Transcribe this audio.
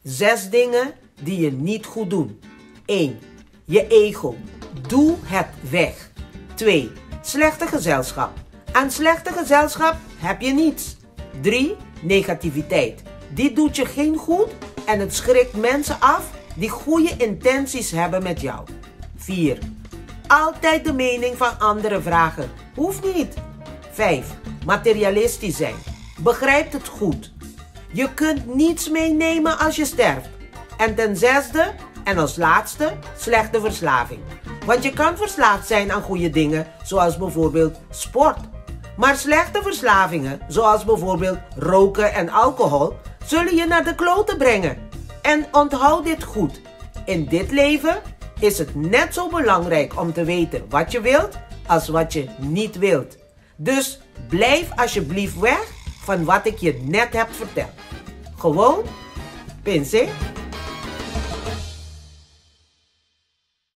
Zes dingen die je niet goed doen. 1. Je ego. Doe het weg. 2. Slechte gezelschap. Aan slechte gezelschap heb je niets. 3. Negativiteit. Die doet je geen goed en het schrikt mensen af die goede intenties hebben met jou. 4. Altijd de mening van anderen vragen. Hoeft niet. 5. Materialistisch zijn. Begrijp het goed. Je kunt niets meenemen als je sterft. En ten zesde, en als laatste, slechte verslaving. Want je kan verslaafd zijn aan goede dingen, zoals bijvoorbeeld sport. Maar slechte verslavingen, zoals bijvoorbeeld roken en alcohol, zullen je naar de kloten brengen. En onthoud dit goed. In dit leven is het net zo belangrijk om te weten wat je wilt als wat je niet wilt. Dus blijf alsjeblieft weg van wat ik je net heb verteld. Gewoon, pens'é.